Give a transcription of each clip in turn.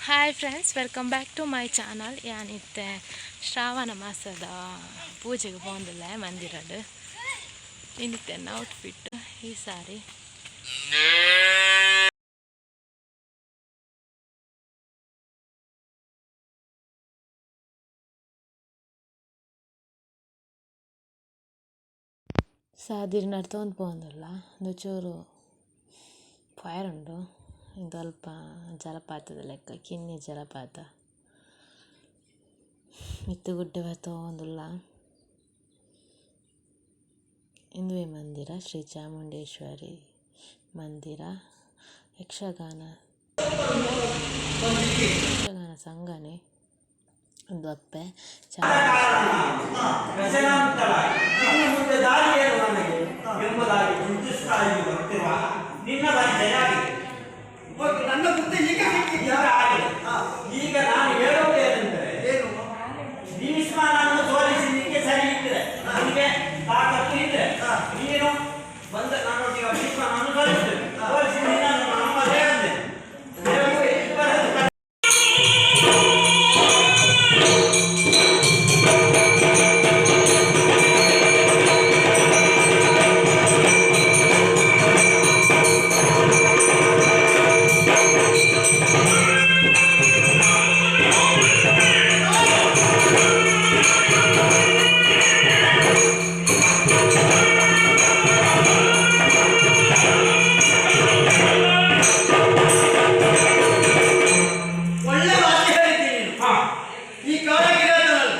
Hi friends, welcome back to my channel. ಯಾನಿತ್ತೆ Shravana ಮಾಸದ ಪೂಜೆಗೆ ಪೋಂದಿಲ್ಲ ಮಂದಿರಡ್. ಇನ್ನಿತ್ತೆ outfit ಈ ಸಾರಿ. ಸಾದಿರ್ ನಡ್ತೊಂದು ಪೋಂದುಲ್ಲ. ಉಂದು ಚೂರು ಫೈರ್ ಉಂಡು. ಇಂದು ಅಲ್ಪ ಜಲಪಾತದ ಲೆಕ್ಕ, ಕಿನ್ನಿ ಜಲಪಾತ. ಮಿತ್ತು ಗುಡ್ಡೆ ಬತ್ತೊಂದುಲ್ಲ. ಇಂದುವೆ ಮಂದಿರ, ಶ್ರೀ ಚಾಮುಂಡೇಶ್ವರಿ ಮಂದಿರ. ಯಕ್ಷಗಾನ ಯಕ್ಷಗಾನ ಸಂಘನೆ ಉಂದು ಅಪ್ಪೆ. ಇನ್ನು ಮುಂದೆ ದಾರಿ ಏನು ನನಗೆ ಎಂಬುದಾಗಿ ಚಿಂತಿಸ್ತಾ ಇಲ್ಲಿ ಬರ್ತಿರುವಾಗ ನಿನ್ನ ಪರಿಚಯ ಆಗಿದೆ. ಓಕೆ, ನನ್ನ ಬುದ್ಧಿ ಈಗ ಸಿಕ್ಕಿದ್ಯಾ? ಈಗ ಆಗಿದೆ. ಈಗ ನಾನು ಹೇಳುವುದೇನೆಂದರೆ, ಏನು? ಭೀಷ್ಮನನ್ನು ಸೋಲಿಸಲಿಕ್ಕೆ ಸರಿ ಇದ್ರೆ, ನಿನಗೆ ತಾಕತ್ತು ಇದ್ರೆ, ನೀನು ಬಂದ ನನ್ನೊಟ್ಟಿಗೆ ಭೀಷ್ಮನನ್ನು ಸೋಲಿಸ್ತೇನೆ. ಸೋಲಿಸಿ ನಿನ್ನನ್ನು ನಾನು ಮದುವೆ ಆದೆ. ದೇವರು ಇಬ್ಬರದ್ದು. ಒಳ್ಳೆ ಮಾತು ಹೇಳಿದ್ದೀನಿ ನೀನು. ಈ ಕಾಡಕಿರಾತನಲ್ಲ,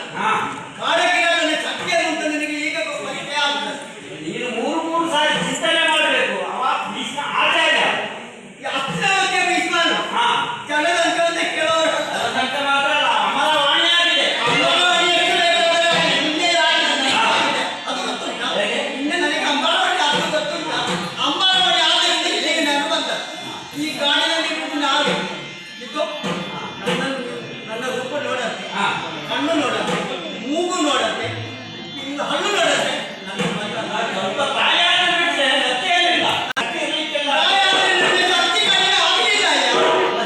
ಕಾಡಕಿರಾತನ ಶಕ್ತಿ ಏನು ಅಂತ ನಿನಗೆ ಈಗ ಪರಿಚಯ ಆಗ್ತದೆ. ನೀನು ಮೂರು ಮೂರು ಸಾರಿ ಚಿಂತನೆ ಮಾಡಬೇಕು. ಅವ ಭೀಷ್ಮ ಆಚಾರ್ಯ. ಈ ಅಷ್ಟೇ ಭೀಷ್ಮನು ಜನದಂತೆ ಕೆಲವರು ಅದನ್ನಂತ ಮಾತ್ರ ಅಲ್ಲ, ಅಮರವಾಣಿಯಾಗಿದೆ. ಅಂಬಾರವಾಣಿ ಎಷ್ಟು ಬೇಕಾದರೆ ಹಿಂದೆ ರಾಗಿ ನನಗೆ ಆಗಿದೆ. ಅದು ಗೊತ್ತುಂಟಾ? ಹೇಗೆ? ಹಿಂದೆ ನನಗೆ ಅಂಬಾರವಾಣಿ ಅದು ಗೊತ್ತುಂಟಾ? ಅಂಬಾರವಾಣಿ ಆದ್ದರಿಂದ ಇಲ್ಲಿಗೆ ನಾನು ಬಂದದ್ದು. ಈ ಕಾಡಿನಲ್ಲಿ ಇರುವುದು ನಾನು. ಇದು ನನ್ನ ನನ್ನ ರೂಪ ನೋಡತ್ತೆ, ಕಣ್ಣು ನೋಡತ್ತೆ, ಮೂಗು ನೋಡತ್ತೆ, ಇನ್ನು ಹಲ್ಲು ನೋಡತ್ತೆ. ನನ್ನ ಮದುವೆ ಆಗಿದೆ. ಸ್ವಲ್ಪ ತಾಯಿಯನ್ನು ಬಿಟ್ಟರೆ ಮತ್ತೆ ಏನಿಲ್ಲ. ಶಕ್ತಿ ಇರ್ಲಿಕ್ಕಿಲ್ಲ. ತಾಯಿಯಾದ್ರೆ ನಿನ್ನ ಶಕ್ತಿ ಕಡಿಮೆ ಆಗಲಿಲ್ಲ ಅಯ್ಯ.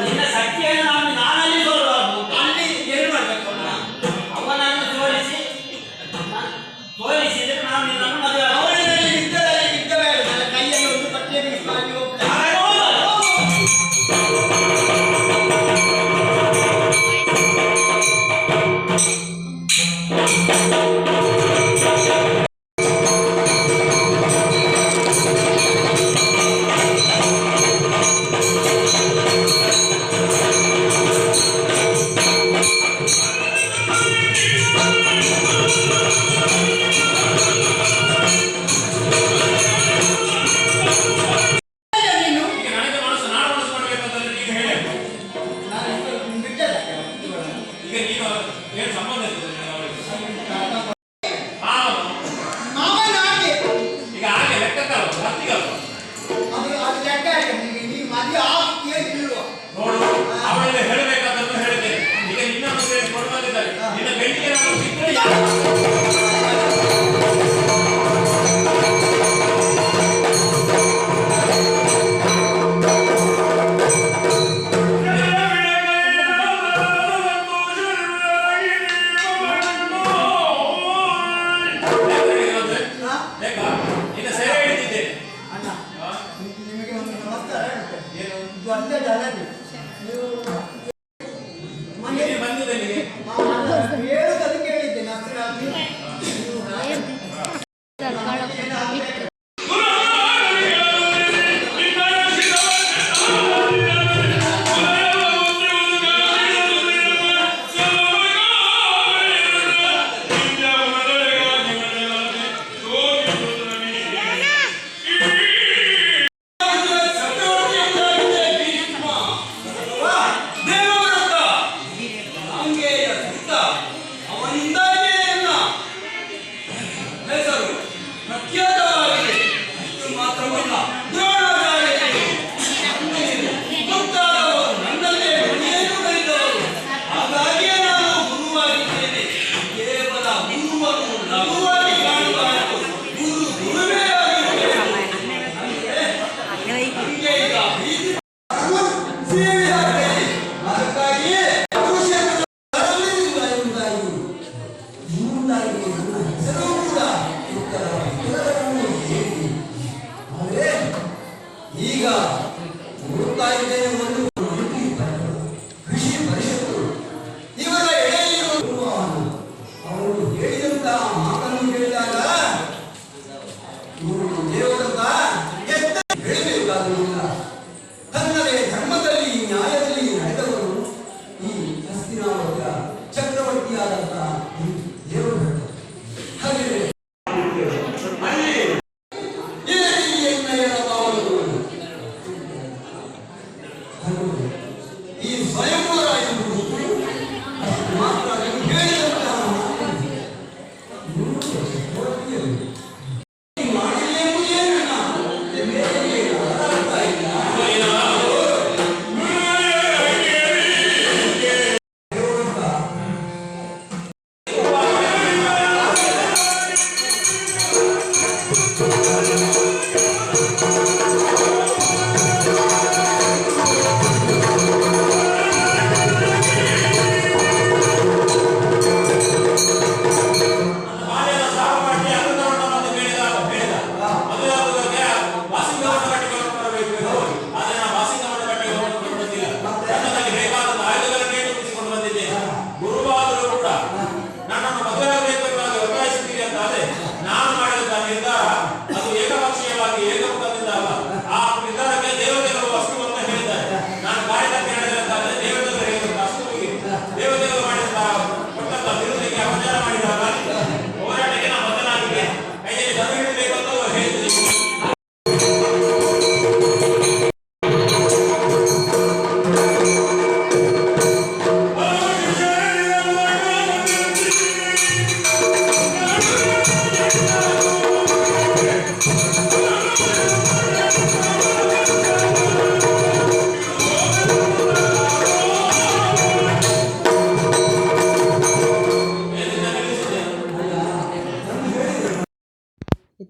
ನಿನ್ನ ಶಕ್ತಿಯನ್ನು ನಾನು ನಾನಲ್ಲಿ ಸೋಲಬಾರದು. ಅಲ್ಲಿ ಏನು ಮಾಡ್ಬೇಕು ಅವನ? ಅವನನ್ನು ಸೋಲಿಸಿ, ಸೋಲಿಸಿದ್ರೆ ನಾನು ನಿನ್ನನ್ನು ಮದುವೆ ಆಗುವೆ. ಅವನಲ್ಲಿ ಯುದ್ಧದಲ್ಲಿ ಯುದ್ಧ ಬೇಡ. ನನ್ನ ಕೈಯಲ್ಲಿ ಒಂದು ಪಟ್ಟಿಯ ಬೀಸಿ ಮಾಡಿ ಹೋಗ್ತಾನೆ. ಹಾಗಾದ್ರೆ ಹೋಗು.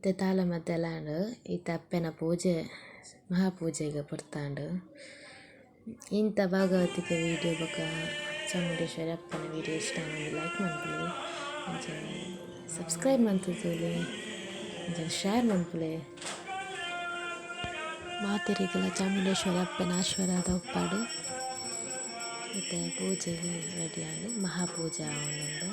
ಇತ್ತೆ ತಾಳಮದ್ದಳೆ ಇತ್ತೆ ಅಪ್ಪೆನ ಪೂಜೆ ಮಹಾಪೂಜೆಗ್ ಪೊರ್ತಾಂಡ್. ಇಂತ ಭಾಗವತಿಕೆ ವಿಡಿಯೋ ಬೊಕ ಚಾಮುಂಡೇಶ್ವರಿ ಅಪ್ಪೆನ ವಿಡಿಯೋ ಇಷ್ಟ ಆಂಡ ಲೈಕ್ ಮನ್ಪುಲೆ, ಅಂಚನೆ ಸಬ್ಸ್ಕ್ರೈಬ್ ಮಂತುದುಲೆ, ಅಂಚನೆ ಶೇರ್ ಮನ್ಪುಲೆ. ಮಾತೆರೆಗ್ಲ ಚಾಮುಂಡೇಶ್ವರಿ ಅಪ್ಪೆನ ಆಶೀರ್ವಾದ ಉಪ್ಪಡ್. ಇತ್ತೆ ಪೂಜೆಗ್ ರೆಡಿ ಆಂಡ್, ಮಹಾಪೂಜೆ ಆವೊಂದುಂಡು.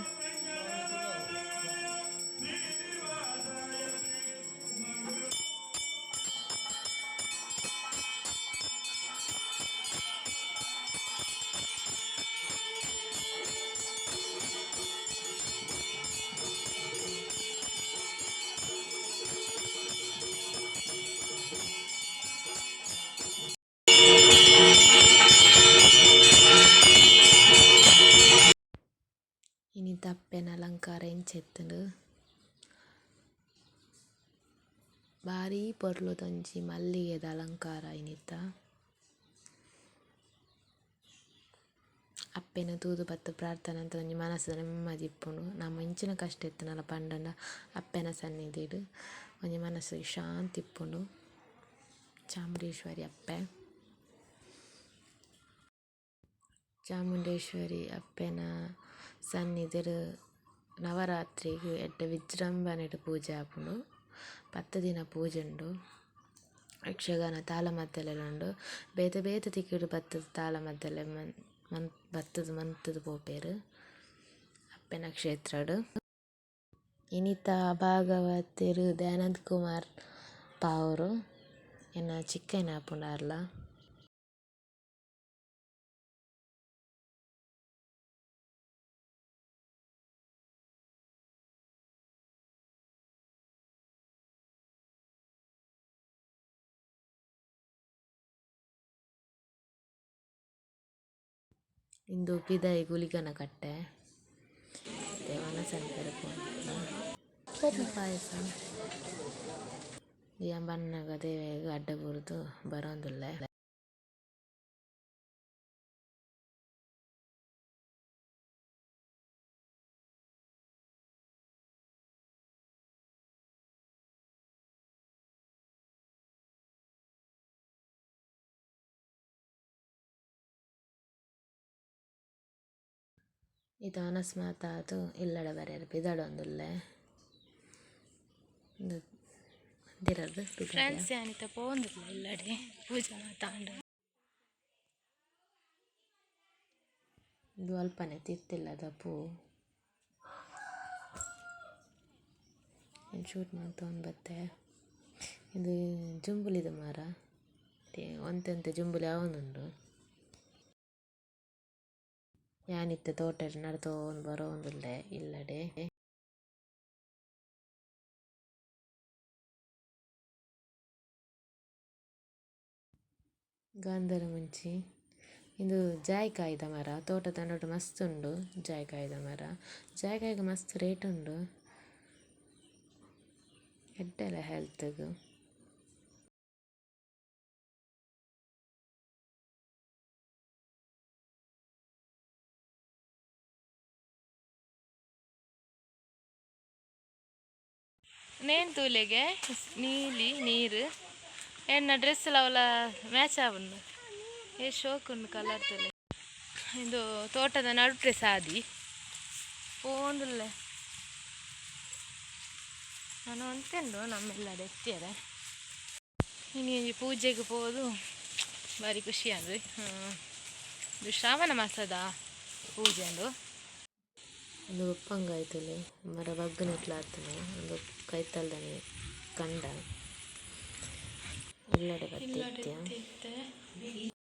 ಇನಿತ ಅಪ್ಪೆನ ಅಲಂಕಾರ ಎಂಚ ಇತ್ತುಂಡು ಬಾರಿ ಪೊರ್ಲುದ ಒಂಜಿ ಮಲ್ಲಿಗೆದ ಅಲಂಕಾರ ಇನಿತ. ಅಪ್ಪೆನ್ ತೂದು ಬತ್ತ್ ಪ್ರಾರ್ಥನೆ ಮಂತ್ ಒಂಜಿ ಮನಸ್ಸ್ ನೆಮ್ಮದಿ ಇಪ್ಪುಂಡು. ನಮ ಎಂಚಿನ ಕಷ್ಟ ಇತ್ತ್ಂಡಲ ಪಂಡಂಡ ಅಪ್ಪೆನ ಸನ್ನಿಧಿಡ್ ಒಂಜಿ ಮನಸ್ಗ್ ಶಾಂತಿ ಇಪ್ಪುಂಡು. ಚಾಮುಂಡೇಶ್ವರಿ ಅಪ್ಪೆ. ಚಾಮುಂಡೇಶ್ವರಿ ಅಪ್ಪೆನ ಸನ್ನಿಧಿಡ್ ನವರಾತ್ರಿಗ್ ಎಡ್ಡೆ ವಿಜೃಂಭಣೆಡ್ ಪೂಜೆ ಆಪುಂಡು. 10 ದಿನ ಪೂಜೆ ಉಂಡು. ಯಕ್ಷಗಾನ ತಾಳಮದ್ದಳೆಲ ಉಂಡು. ಬೇತೆ ಬೇತೆ ತಿಕುಡ್ ಬತ್ತುದು ತಾಳಮದ್ದಳೆ ಬತ್ತುದು ಮಂತುದು ಪೋಪೆರ್ ಅಪ್ಪೆನ ಕ್ಷೇತ್ರಡ್. ಇನಿತ ಭಾಗವತೆರ್ ದಯಾನಂದ್ ಕುಮಾರ್ ಪಾವೂರು ಎನ್ನ ಚಿಕ್ಕಯ್ಯನ ಆಪುಂಡು ಆರ್ಲ. ಇಂದು ಪಿದಾಯಿ ಗುಳಿಗನ ಕಟ್ಟೆ. ಪಾಯಸ ಯಾನ್ ಬನ್ನಗ ದೇವೆಗ್ ಅಡ್ಡ ಬೂರ್ದು ಬರೊಂದುಲ್ಲೆ. ಇತ್ತೆ ವನಸ್ ಮಾತ ಆದ್ ಇಲ್ಲಡೆ ಬರಿಯೆರೆ ಪಿದಡೊಂದುಲ್ಲೆ. ಉಂದು ಮಂದಿರರ್ದ್ ಪಿದಡ್ಯ. ಫ್ರೆಂಡ್ಸ್, ಯಾನ್ ಇತ್ತೆ ಪೋವೊಂದುಲ್ಲೆ ಇಲ್ಲಡೆ, ಪೂಜೆ ಮಾತ ಆಂಡ್. ಉಂದು ಅಲ್ಪನೆ ತಿರ್ತಿಲ್ಲದ ಪೂ. ಯಾನ್ ಶೂಟ್ ಮಂತೊಂದು ಬತ್ತೆ. ಇಂದು ಜುಂಬುಲಿದ ಮರ. ಒಂತೆ ಒಂತೆ ಜುಂಬುಲಿ ಆವೊಂದುಂಡು. ಯಾನಿತ್ತೆ ತೋಟಡ್ ನಡತೊಂದು ಬರೊಂದುಲ್ಲೆ ಇಲ್ಲಡೆ. ಗಾಂಧಾರ ಮುಂಚಿ ಇಂದು ಜಾಯಿಕಾಯಿದ ಮರ. ತೋಟದ ನಡುಟು ಮಸ್ತ್ ಉಂಡು ಜಾಯಿಕಾಯಿದ ಮರ. ಜಾಯಿಕಾಯಿಗ್ ಮಸ್ತ್ ರೇಟ್ ಉಂಡು. ಎಡ್ಡೆಲ ಹೆಲ್ತ್ ಗ್. ನೇನ್ ತೂಲೆಗೆ ನೀಲಿ ನೀರು, ಎನ್ನ ಡ್ರೆಸ್ ಅವಲ ಮ್ಯಾಚ್ ಆವುಂಡು. ಏ ಶೋಕ್ ಉಂಡು ಕಲರ್ ತೂಲೆ. ಇಂದು ತೋಟದ ನಡುಟೆ ಸಾದಿ ಪೋಂದುಲ್ಲೆ. ನಾನು ಒಂತೆ ಉಂಡು ನಮ್ಮೆಲ್ಲಡೆ ಎತ್ತಿಯರೆ. ಇನಿ ಒಂಜಿ ಪೂಜೆಗೆ ಪೋದು ಬಾರಿ ಖುಷಿ ಆಂಡ್. ಇದು ಶ್ರಾವಣ ಮಾಸದ ಪೂಜೆ ಉಂಡು. ಉಂದು ಉಪ್ಪಂಗಾಯಿ ತೂಲೆ, ಮರ ಬಗ್ಗುನೆಟ್ಲ ಆತುಂಡು. ಉಂದು ಕೈತಲ್ದನೆ ಕಂಡ. ಇಲ್ಲಡೆ ಇಲ್ಲಡೆ ಬತ್ತಿತ್ಯ. ಇತ್ತೆ.